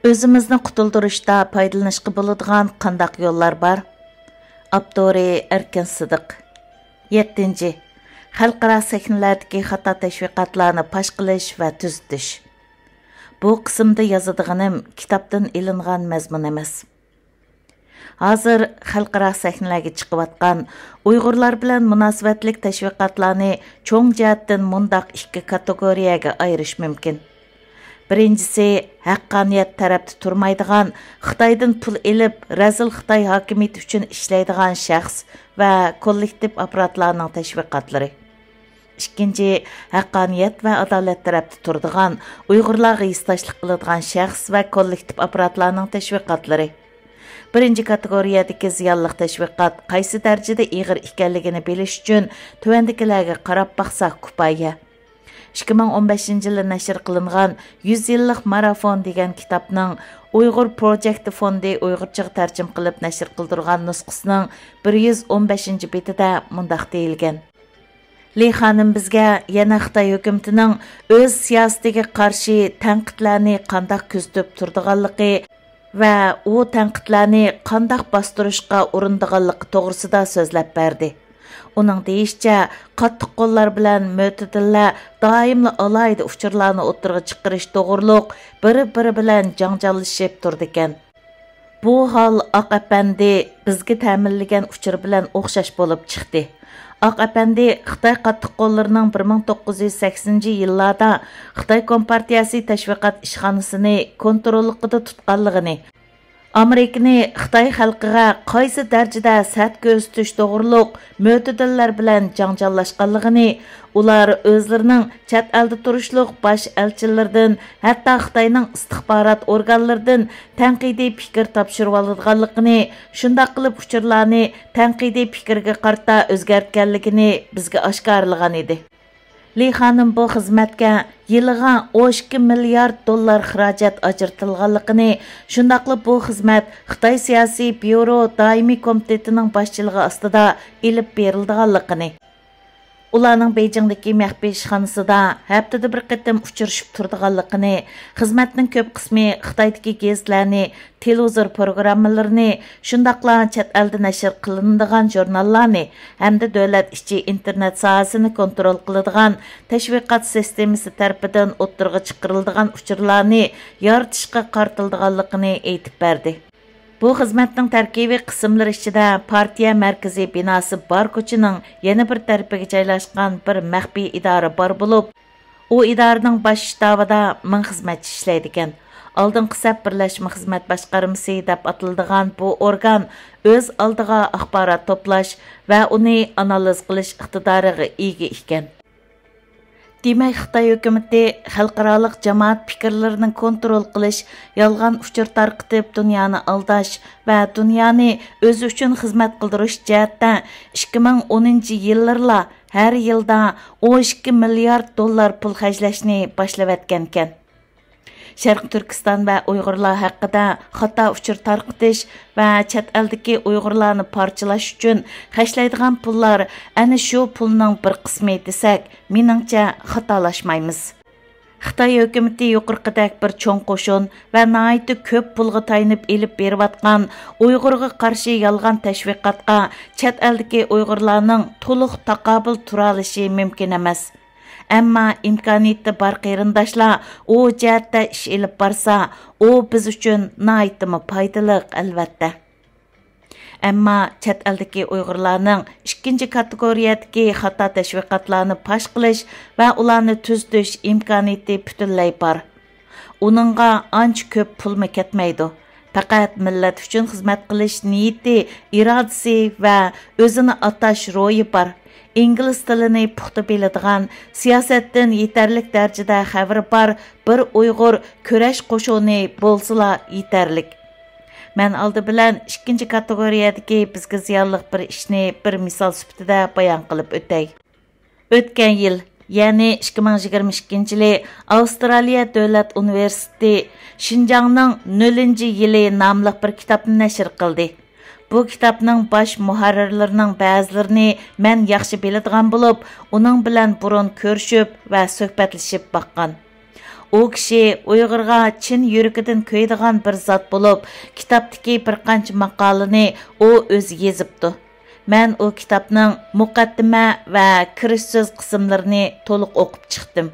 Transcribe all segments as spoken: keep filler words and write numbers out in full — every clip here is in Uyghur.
ئۆزىمىزنى قۇتۇلدۇرۇشتا پايدىلىنىشقا بولىدىغان قانداق يوللار بار؟ ئاپتورى: ئەركىن سىدىق. يەتتىنچى، خەلقئارا سەھنىلەردىكى خاتا تەشۋىقاتلارنى پاش قىلىش ۋە تۈزىتىش. بۇ قىسىمدا يازىدىغىنىم كىتابتىن ئېلىنغان مەزمۇن ئەمەس. ھازىر خەلقئارا سەھنىلەرگە چىقىۋاتقان ئۇيغۇرلار بىلەن مۇناسىۋەتلىك تەشۋىقاتلارنى چوڭ جەھەتتىن مۇنداق ئىككى كاتېگورىيەگە ئايرىش مۇمكىن. بىرىنچىسى، ھەققانىيەت تەرەپتە تۇرمايدىغان، خىتايدىن پۇل ئېلىپ، رەزىل خىتاي ھاكىمىيىتى ئۈچۈن ئىشلەيدىغان شەخس ۋە كوللېكتىپ ئاپپاراتلارنىڭ تەشۋىقاتلىرى. ئىككىنچى، ھەققانىيەت ۋە ئادالەت تەرەپتە تۇرىدىغان، ئۇيغۇرلارغا ھېسداشلىق قىلىدىغان شەخس ۋە كوللېكتىپ ئاپپاراتلارنىڭ تەشۋىقاتلىرى. بىرىنچى كاتېگورىيەدىكى زىيانلىق تەشۋىقات قايسى دەرىجىدە ئېغىر ئىكەنلىكىنى بىلىش ئۈچۈن تۆۋەندىكىلەرگە قاراپ باقساق كۇپايە. ئىككى مىڭ ئون بەشىنچى يىلى نەشر قىلىنغان يۈز يىللىق مارافون دېگەن كىتابنىڭ ئۇيغۇر پروجېكتى فوندى ئۇيغۇرچىغا تەرجىمە قىلىپ نەشر قىلدۇرغان نۇسخىسىنىڭ بىر يۈز ئون بەشىنچى بېتىدە مۇنداق دېيىلگەن: لى خانىم بىزگە يەنە خىتاي ھۆكۈمىتىنىڭ ئۆز سىياسىتىگە قارشى تەنقىدلەرنى قانداق كۆزىتىپ تۇرىدىغانلىقى ۋە ئۇ تەنقىدلەرنى قانداق باستۇرۇشقا ئۇرۇنىدىغانلىقى توغرىسىدا سۆزلەپ بەردى. ئۇنىڭ دېيىشىچە، قاتتىق قوللار بىلەن مۆتىدىللەر دائىملا ئالاھىدە ئۇچۇرلارنى ئوتتۇرىغا چىقىرىش توغرۇلۇق بىر-بىرى بىلەن جاڭجاللىشىپ تۇرىدىكەن. بۇ ھال ئاق ئەپەندى بىزگە تەمىنلىگەن ئۇچۇر بىلەن ئوخشاش بولۇپ چىقتى. ئاق ئەپەندى خىتاي قاتتىق قوللىرىنىڭ بىر مىڭ توققۇز يۈز سەكسىنىنچى يىللاردا خىتاي كومپارتىيەسى تەشۋىقات ئىشخانىسىنى كونتروللۇقىدا تۇتقانلىقىنى، ئامېرىكىنى خىتاي خەلقىگە قايسى دەرىجىدە سەت كۆرسىتىش توغرۇلۇق مۆتىدىللەر بىلەن جاڭجاللاشقانلىقىنى، ئۇلار ئۆزلىرىنىڭ چەت ئەلدە تۇرۇشلۇق باش ئەلچىلىرىدىن، ھەتتا خىتاينىڭ ئىستىخبارات ئورگانلىرىدىن تەنقىدىي پىكىر تاپشۇرۇۋالىدىغانلىقىنى، شۇنداق قىلىپ ئۇچۇرلارنى تەنقىدىي پىكىرگە قارىتا ئۆزگەرتكەنلىكىنى بىزگە ئاشكارىلىغان ئىدى. لى خانىم بۇ خىزمەتكە يىلىغا ئون ئىككى مىليارد دوللار خىراجەت ئاجرىتىلغانلىقىنى، شۇنداقلا بۇ خىزمەت خىتاي سىياسىي بيۇرو دائىمىي كومىتېتىنىڭ باشچىلىقى ئاستىدا ئېلىپ بېرىلىدىغانلىقىنى، ئۇلارنىڭ بېيجىڭدىكى مەخپىي ئىشخانىسىدا ھەپتىدە بىر قېتىم ئۇچرىشىپ تۇرىدىغانلىقىنى، خىزمەتنىڭ كۆپ قىسمى خىتايدىكى گېزىتلەرنى، تېلېۋىزور پروگراممىلىرىنى، شۇنداقلا چەت ئەلدە نەشر قىلىنىدىغان ژۇرناللارنى ھەمدە دۆلەت ئىچى ئىنتېرنېت ساھەسىنى كونترول قىلىدىغان تەشۋىقات سىستېمىسى تەرىپىدىن ئوتتۇرىغا چىقىرىلىدىغان ئۇچۇرلارنى يارىتىشقا قارىتىلىدىغانلىقىنى ئېيتىپ بەردى. بۇ خىزمەتنىڭ تەركىبىي قىسىملىرى ئىچىدە پارتىيە مەركىزىي بىناسى بار كوچىنىڭ يەنە بىر تەرىپىگە جايلاشقان بىر مەخپىي ئىدارە بار بولۇپ، ئۇ ئىدارىنىڭ باش شتابىدا مىڭ خىزمەتچى ئىشلەيدىكەن. ئالدىنقى سەپ بىرلەشمە خىزمەت باشقارمىسى دەپ ئاتىلىدىغان بۇ ئورگان ئۆز ئالدىغا ئاخبارات توپلاش ۋە ئۇنى ئانالىز قىلىش ئىقتىدارىغا ئىگە ئىكەن. دېمەك، خىتاي ھۆكۈمىتى خەلقئارالىق جامائەت پىكىرلىرىنى كونترول قىلىش، يالغان ئۇچۇر تارقىتىپ دۇنيانى ئالداش ۋە دۇنيانى ئۆزى ئۈچۈن خىزمەت قىلدۇرۇش جەھەتتە ئىككى مىڭ ئونىنچى يىللىرىلا ھەر يىلدا ئون ئىككى مىليارد دوللار پۇل خەجلەشنى باشلىۋەتكەنىكەن. شەرقىي تۈركىستان ۋە ئۇيغۇرلار ھەققىدە خاتا ئۇچۇر تارقىتىش ۋە چەت ئەلدىكى ئۇيغۇرلارنى پارچىلاش ئۈچۈن خەجلەيدىغان پۇللار ئەنە شۇ پۇلنىڭ بىر قىسمى دېسەك، مېنىڭچە خاتالاشمايمىز. خىتاي ھۆكۈمىتى يۇقىرىقىدەك بىر چوڭ قوشۇن ۋە ناھايىتى كۆپ پۇلغا تايىنىپ ئېلىپ بېرىۋاتقان ئۇيغۇرغا قارشى يالغان تەشۋىقاتقا چەت ئەلدىكى ئۇيغۇرلارنىڭ تولۇق تاقابىل تۇرالىشى مۇمكىن ئەمەس. ئەمما ئىمكانىيىتى بار قېرىنداشلار ئۇ جەھەتتە ئىش ئېلىپ بارسا، ئۇ بىز ئۈچۈن ناھايىتىمۇ پايدىلىق، ئەلۋەتتە. ئەمما چەت ئەلدىكى ئۇيغۇرلارنىڭ ئىككىنچى كاتېگورىيەدىكى خاتا تەشۋىقاتلارنى پاش قىلىش ۋە ئۇلارنى تۈزىتىش ئىمكانىيىتى پۈتۈنلەي بار. ئۇنىڭغا ئانچە كۆپ پۇلمۇ كەتمەيدۇ. پەقەت مىللەت ئۈچۈن خىزمەت قىلىش نىيىتى، ئىرادىسى ۋە ئۆزىنى ئاتاش روھى بار، ئىنگلىز تىلىنى پۇختا بىلىدىغان، سىياسەتتىن يېتەرلىك دەرىجىدە خەۋىرى بار بىر ئۇيغۇر كۈرەش قوشۇنى بولسىلا يېتەرلىك. مەن ئالدى بىلەن ئىككىنچى كاتېگورىيەدىكى بىزگە زىيانلىق بىر ئىشنى بىر مىسال سۈپىتىدە بايان قىلىپ ئۆتەي. ئۆتكەن يىل، يەنى ئىككى مىڭ يىگىرمە ئىككىنچى يىلى ئاۋسترالىيە دۆلەت ئۇنىۋېرسىتېتى شىنجاڭنىڭ نۆلىنچى يىلى ناملىق بىر كىتابنى نەشر قىلدى. بۇ كىتابنىڭ باش مۇھەررىرلىرىنىڭ بەزىلىرىنى مەن ياخشى بىلىدىغان بولۇپ، ئۇنىڭ بىلەن بۇرۇن كۆرۈشۈپ ۋە سۆھبەتلىشىپ باققان. ئۇ كىشى ئۇيغۇرغا چىن يۈرىكىدىن كۆيىدىغان بىر زات بولۇپ، كىتابتىكى بىر قانچە ماقالىنى ئۇ ئۆزى يېزىپتۇ. مەن ئۇ كىتابنىڭ مۇقەددىمە ۋە كىرىش سۆز قىسىملىرىنى تولۇق ئوقۇپ چىقتىم.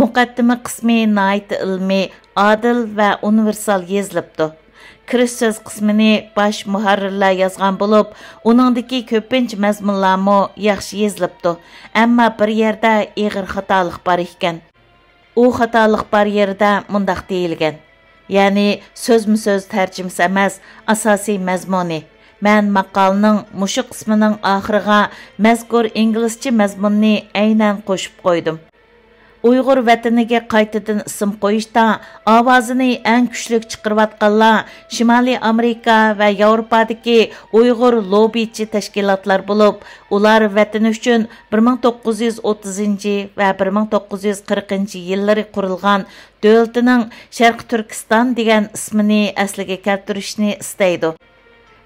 مۇقەددىمە قىسمى ناھايىتى ئىلمىي، ئادىل ۋە ئۇنىۋېرسال يېزىلىپتۇ. كىرىش سۆز قىسمىنى باش مۇھەررىرلەر يازغان بولۇپ، ئۇنىڭدىكى كۆپىنچە مەزمۇنلارمۇ ياخشى يېزىلىپتۇ، ئەمما بىر يەردە ئېغىر خاتالىق بار ئىكەن. ئۇ خاتالىق بار يېرىدە مۇنداق دېيىلگەن، يەنى سۆزمۇ سۆز تەرجىمىسى ئەمەس، ئاساسىي مەزمۇنى. مەن ماقالىنىڭ مۇشۇ قىسمىنىڭ ئاخىرىغا مەزكۇر ئىنگلىزچە مەزمۇننى ئەينەن قوشۇپ قويدۇم. ئۇيغۇر ۋەتىنىگە قايتىدىن ئىسىم قويۇشتا ئاۋازىنى ئەڭ كۈچلۈك چىقىرىۋاتقانلار شىمالىي ئامېرىكا ۋە ياۋروپادىكى ئۇيغۇر لوببىچى تەشكىلاتلار بولۇپ، ئۇلار ۋەتىنى ئۈچۈن بىر مىڭ توققۇز يۈز ئوتتۇزىنچى ۋە بىر مىڭ توققۇز يۈز قىرىقىنچى يىللىرى قۇرۇلغان دۆلىتىنىڭ شەرقىي تۈركىستان دېگەن ئىسمىنى ئەسلىگە كەلتۈرۈشنى ئىستەيدۇ.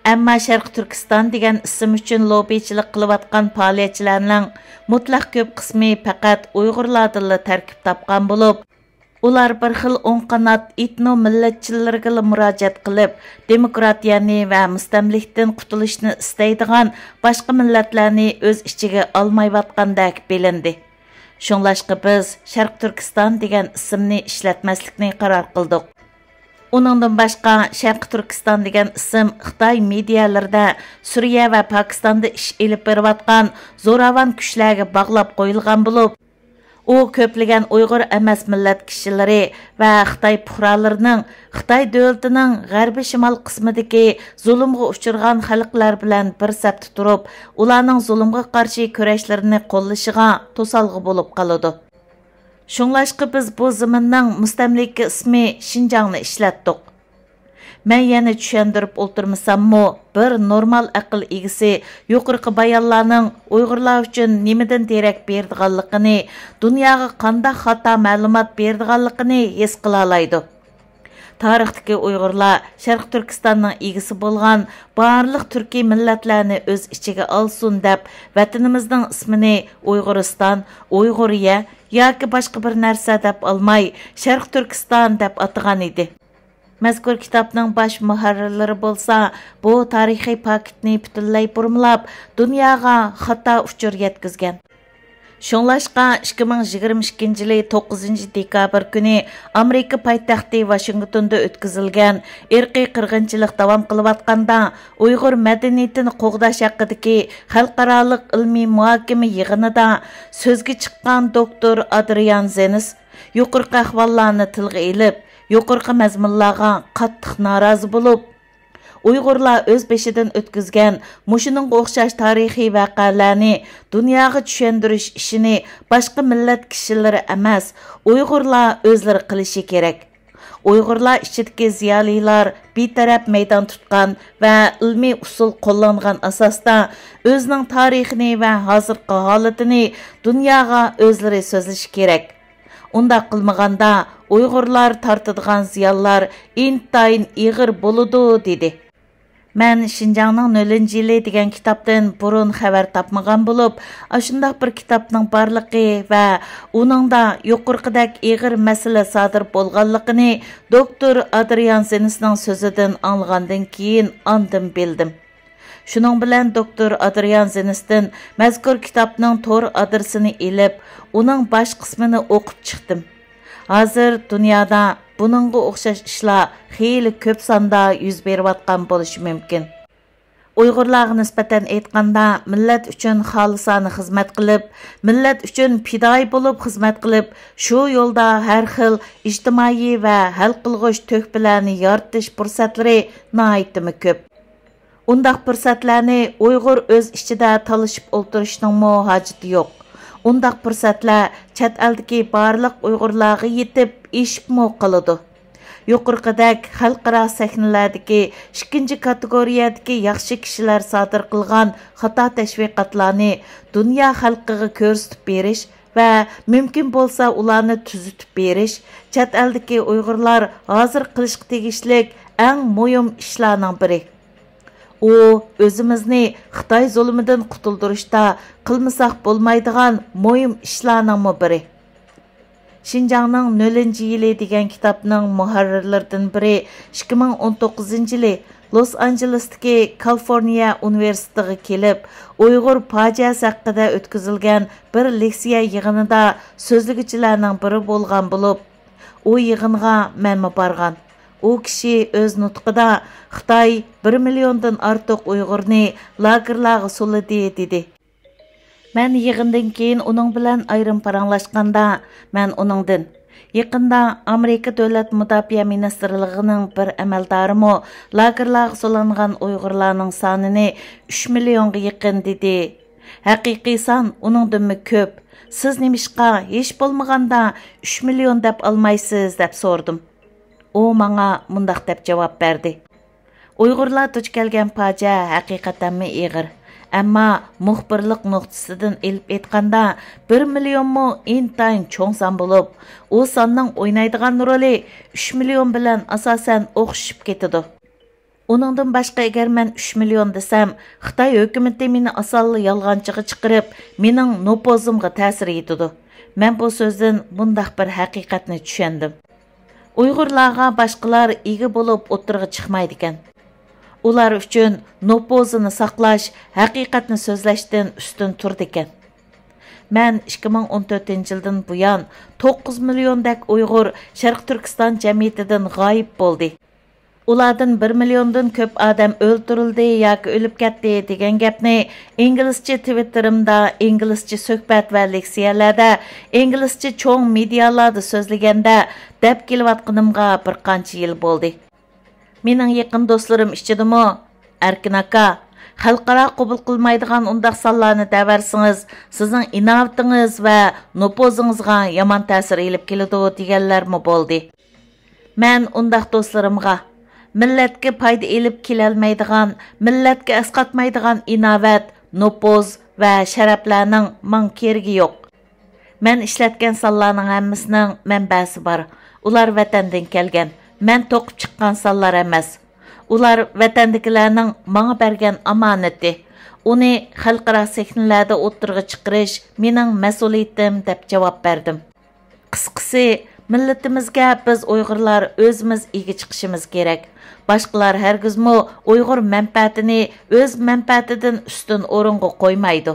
ئەمما شەرقىي تۈركىستان دېگەن ئىسىم ئۈچۈن لوببىچىلىق قىلىۋاتقان پائالىيەتچىلەرنىڭ مۇتلەق كۆپ قىسمى پەقەت ئۇيغۇرلاردىنلا تەركىب تاپقان بولۇپ، ئۇلار بىر خىل ئوڭ قانات ئېتنو مىللەتچىللىرىگىلا مۇراجىئەت قىلىپ، دېموكراتىيەنى ۋە مۇستەملىكىدىن قۇتۇلۇشنى ئىستەيدىغان باشقا مىللەتلەرنى ئۆز ئىچىگە ئالمايۋاتقاندەك بىلىندى. شۇڭلاشقا بىز شەرقىي تۈركىستان دېگەن ئىسىمنى ئىشلەتمەسلىكنى قارار قىلدۇق. ئۇنىڭدىن باشقا، شەرقىي تۈركىستان دېگەن ئىسىم خىتاي مېدىيالىرىدا سۈرىيە ۋە پاكىستاندا ئىش ئېلىپ بېرىۋاتقان زوراۋان كۈچلەرگە باغلاپ قويۇلغان بولۇپ، ئۇ كۆپلىگەن ئۇيغۇر ئەمەس مىللەت كىشىلىرى ۋە خىتاي پۇقرالىرىنىڭ خىتاي دۆلىتىنىڭ غەربىي شىمال قىسمىدىكى زۇلۇمغا ئۇچرىغان خەلقلەر بىلەن بىر سەپتە تۇرۇپ، ئۇلارنىڭ زۇلۇمغا قارشى كۈرەشلىرىنى قوللىشىغا توسالغۇ بولۇپ قالىدۇ. شۇڭلاشقا بىز بۇ زېمىننىڭ مۇستەملىكە ئىسمى شىنجاڭنى ئىشلەتتۇق. مەن يەنە چۈشەندۈرۈپ ئولتۇرمىساممۇ، بىر نورمال ئەقىل ئىگىسى يۇقىرىقى بايانلارنىڭ ئۇيغۇرلار ئۈچۈن نېمىدىن دېرەك بېرىدىغانلىقىنى، دۇنياغا قانداق خاتا مەلۇمات بېرىدىغانلىقىنى ھېس قىلالايدۇ. تارىختىكى ئۇيغۇرلار شەرقىي تۈركىستاننىڭ ئىگىسى بولغان بارلىق تۈركىي مىللەتلەرنى ئۆز ئىچىگە ئالسۇن دەپ، ۋەتىنىمىزنىڭ ئىسمىنى ئۇيغۇرىستان، ئۇيغۇرىيە ياكى باشقا بىر نەرسە دەپ ئالماي، شەرقىي تۈركىستان دەپ ئاتىغان ئىدى. مەزكۇر كىتابنىڭ باش مۇھەررىرلىرى بولسا بۇ تارىخىي پاكىتنى پۈتۈنلەي بۇرمىلاپ، دۇنياغا خاتا ئۇچۇر يەتكۈزگەن. شۇڭلاشقا، ئىككى مىڭ يىگىرمە ئىككىنچى يىلى توققۇزىنچى دېكابىر كۈنى ئامېرىكا پايتەختى ۋاشىنگتوندا ئۆتكۈزۈلگەن ئىرقىي قىرغىنچىلىق داۋام قىلىۋاتقاندا، ئۇيغۇر مەدەنىيىتىنى قوغداش ھەققىدىكى خەلقئارالىق ئىلمىي مۇھاكىمە يىغىنىدا سۆزگە چىققان دوكتور ئادرىيان زېنس، يۇقىرىقى ئەھۋاللارنى تىلغا ئېلىپ، يۇقىرىقى مەزمۇنلارغا قاتتىق نارازى بولۇپ، ئۇيغۇرلار ئۆز بېشىدىن ئۆتكۈزگەن مۇشۇنىڭغا ئوخشاش تارىخىي ۋەقەلەرنى دۇنياغا چۈشەندۈرۈش ئىشىنى باشقا مىللەت كىشىلىرى ئەمەس، ئۇيغۇرلار ئۆزلىرى قىلىشى كېرەك. ئۇيغۇرلار ئىچىدىكى زىيالىيلار بىتەرەپ مەيدان تۇتقان ۋە ئىلمىي ئۇسۇل قوللانغان ئاساستا ئۆزىنىڭ تارىخىنى ۋە ھازىرقى ھالىتىنى دۇنياغا ئۆزلىرى سۆزلىشى كېرەك. ئۇنداق قىلمىغاندا، ئۇيغۇرلار تارتىدىغان زىيانلار ئىنتايىن ئېغىر بولىدۇ، دېدى. مەن شىنجاڭنىڭ نۆلىنچى يىلى دېگەن كىتابتىن بۇرۇن خەۋەر تاپمىغان بولۇپ، ئاشۇنداق بىر كىتابنىڭ بارلىقى ۋە ئۇنىڭدا يۇقىرىقىدەك ئېغىر مەسىلە سادىر بولغانلىقىنى دوكتور ئادرىيان زېنسنىڭ سۆزىدىن ئاڭلىغاندىن كېيىن ئاندىن بىلدىم. شۇنىڭ بىلەن دوكتور ئادرىيان زېنستىن مەزكۇر كىتابنىڭ تور ئادرېسىنى ئېلىپ، ئۇنىڭ باش قىسمىنى ئوقۇپ چىقتىم. ھازىر دۇنيادا بۇنىڭغا ئوخشاش ئىشلار خېلى كۆپ ساندا يۈز بېرىۋاتقان بولۇشى مۇمكىن. ئۇيغۇرلارغا نىسبەتەن ئېيتقاندا، مىللەت ئۈچۈن خالىسانە خىزمەت قىلىپ، مىللەت ئۈچۈن پىدائىي بولۇپ خىزمەت قىلىپ، شۇ يولدا ھەر خىل ئىجتىمائىي ۋە ھەل قىلغۇچ تۆھپىلەرنى يارىتىش پۇرسەتلىرى ناھايىتىمۇ كۆپ. ئۇنداق پۇرسەتلەرنى ئۇيغۇر ئۆز ئىچىدە تالىشىپ ئولتۇرۇشنىڭمۇ ھاجىتى يوق. ئۇنداق پۇرسەتلەر چەت ئەلدىكى بارلىق ئۇيغۇرلارغا يېتىپ، ئېشىپمۇ قالىدۇ. يۇقىرىقىدەك خەلقئارا سەھنىلەردىكى ئىككىنچى كاتېگورىيەدىكى ياخشى كىشىلەر سادىر قىلغان خاتا تەشۋىقاتلارنى دۇنيا خەلقىگە كۆرسىتىپ بېرىش ۋە مۇمكىن بولسا ئۇلارنى تۈزىتىپ بېرىش چەت ئەلدىكى ئۇيغۇرلار ھازىر قىلىشقا تېگىشلىك ئەڭ مۇھىم ئىشلارنىڭ بىرى. ئۇ ئۆزىمىزنى خىتاي زۇلۇمىدىن قۇتۇلدۇرۇشتا قىلمىساق بولمايدىغان مۇھىم ئىشلارنىڭمۇ بىرى. شىنجاڭنىڭ نۆلىنچى يىلى دېگەن كىتابنىڭ مۇھەررىرلىرىدىن بىرى ئىككى مىڭ ئون توققۇزىنچى يىلى لوس ئانژېلېستىكى كالىفورنىيە ئۇنىۋېرسىتېتىغا كېلىپ، ئۇيغۇر پاجىئەسى ھەققىدە ئۆتكۈزۈلگەن بىر لېكسىيە يىغىنىدا سۆزلىگۈچىلەرنىڭ بىرى بولغان بولۇپ، ئۇ يىغىنغا مەنمۇ بارغان. ئۇ كىشى ئۆز نۇتقىدا، «خىتاي بىر مىليوندىن ئارتۇق ئۇيغۇرنى لاگېرلارغا سولىدى» دېدى. مەن يىغىندىن كېيىن ئۇنىڭ بىلەن ئايرىم پاراڭلاشقاندا، مەن ئۇنىڭدىن، «يېقىندا ئامېرىكا دۆلەت مۇداپىئە مىنىستىرلىقىنىڭ بىر ئەمەلدارىمۇ لاگېرلارغا سولانغان ئۇيغۇرلارنىڭ سانىنى ئۈچ مىليونغا يېقىن دېدى. ھەقىقىي سان ئۇنىڭدىنمۇ كۆپ. سىز نېمىشقا ھېچ بولمىغاندا ئۈچ مىليون دەپ ئالمايسىز؟» دەپ سورىدىم. ئۇ ماڭا مۇنداق دەپ جاۋاب بەردى: «ئۇيغۇرلار دۇچ كەلگەن پاجىئە ھەقىقەتەنمۇ ئېغىر. ئەمما مۇخبىرلىق نۇقتىسىدىن ئېلىپ ئېيتقاندا، بىر مىليونمۇ ئىنتايىن چوڭ سان بولۇپ، ئۇ ساننىڭ ئوينايدىغان رولى ئۈچ مىليون بىلەن ئاساسەن ئوخشىشىپ كېتىدۇ. ئۇنىڭدىن باشقا، ئەگەر مەن ئۈچ مىليون دېسەم، خىتاي ھۆكۈمىتى مېنى ئاسانلا يالغانچىغا چىقىرىپ، مېنىڭ نوپۇزۇمغا تەسىر يېتىدۇ.» مەن بۇ سۆزدىن بۇنداق بىر ھەقىقەتنى چۈشەندىم. ئۇيغۇرلارغا باشقىلار ئىگە بولۇپ ئوتتۇرىغا چىقمايدىكەن. ئۇلار ئۈچۈن نوپۇزىنى ساقلاش ھەقىقەتنى سۆزلەشتىن ئۈستۈن تۇرىدىكەن. مەن ئىككى مىڭ ئون تۆتىنچى يىلدىن بۇيان توققۇز مىليوندەك ئۇيغۇر شەرقىي تۈركىستان جەمئىيىتىدىن غايىب بولدى. ئۇلاردىن بىر مىليوندىن كۆپ ئادەم ئۆلتۈرۈلدى ياكى ئۆلۈپ كەتتى دېگەن گەپنى ئىنگلىزچە تىۋىتتېرىمدا، ئىنگلىزچە سۆھبەت ۋە لېكسىيەلەردە، ئىنگلىزچە چوڭ مېدىيالاردا سۆزلىگەندە دەپ كېلىۋاتقىنىمغا بىر قانچە يىل بولدى. مېنىڭ يېقىن دوستلىرىم ئىچىدىمۇ، «ئەركىن ئاكا، خەلقئارا قوبۇل قىلمايدىغان ئۇنداق سانلارنى دەۋەرسىڭىز، سىزنىڭ ئىناۋىتىڭىز ۋە نوپۇزىڭىزغا يامان تەسىر ئېلىپ كېلىدۇ» دېگەنلەرمۇ بولدى. مەن ئۇنداق دوستلىرىمغا، «مىللەتكە پايدا ئېلىپ كېلەلمەيدىغان، مىللەتكە ئەسقاتمايدىغان ئىناۋەت، نوپۇز ۋە شەرەپلەرنىڭ ماڭا كېرىكى يوق. مەن ئىشلەتكەن سانلارنىڭ ھەممىسىنىڭ مەنبەسى بار. ئۇلار ۋەتەندىن كەلگەن، مەن توقۇپ چىققان سانلار ئەمەس. ئۇلار ۋەتەندىكىلەرنىڭ ماڭا بەرگەن ئامانىتى. ئۇنى خەلقئارا سەھنىلەردە ئوتتۇرىغا چىقىرىش مېنىڭ مەسئۇلىيىتىم» دەپ جاۋاب بەردىم. قىسقىسى، مىللىتىمىزگە بىز ئۇيغۇرلار ئۆزىمىز ئىگە چىقىشىمىز كېرەك. باشقىلار ھەرگىزمۇ ئۇيغۇر مەنپەئەتىنى ئۆز مەنپەئەتىدىن ئۈستۈن ئورۇنغا قويمايدۇ.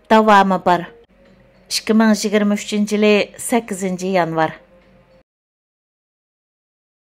داۋامى بار. ئىككى مىڭ يىگىرمە ئۈچىنچى يىلى سەككىزىنچى يانۋار.